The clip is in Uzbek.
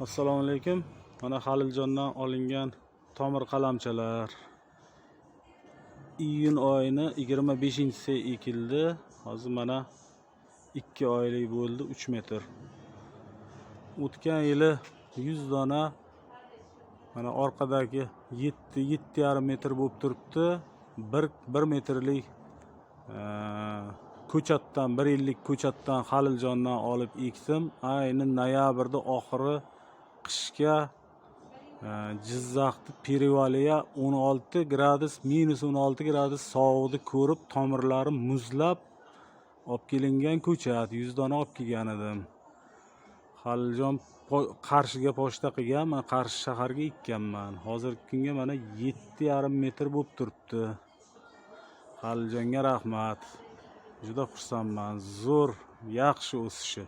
Assalomu alaykum. Mana Haliljondan olingan tomir qalamchalar. Iyun oyini 25-si ekildi. Hozir mana 2 oylik bo'ldi, 3 metr. O'tgan yili 100 dona, mana orqadagi 7 7,5 metr bo'lib turibdi. 1 1 metrlik ko'chatdan, 1 yillik ko'chatdan Haliljondan olib ekdim. Ayni noyabrda oxiri qishga Jizzaxni Перевал iya 16 gradus, minus 16 gradus sovuqni ko'rib, tomirlari muzlab olib kelingan ko'chat 100 dona olib kelgan edim. Haliljon Qarshiga pochta qilgan, man Qarshi shaharga ekkanman. Hozirgi kunga mana 7,5 metr bo'lib turibdi. Haliljonga rahmat. Juda xursandman. Zo'r, yaxshi o'sishi.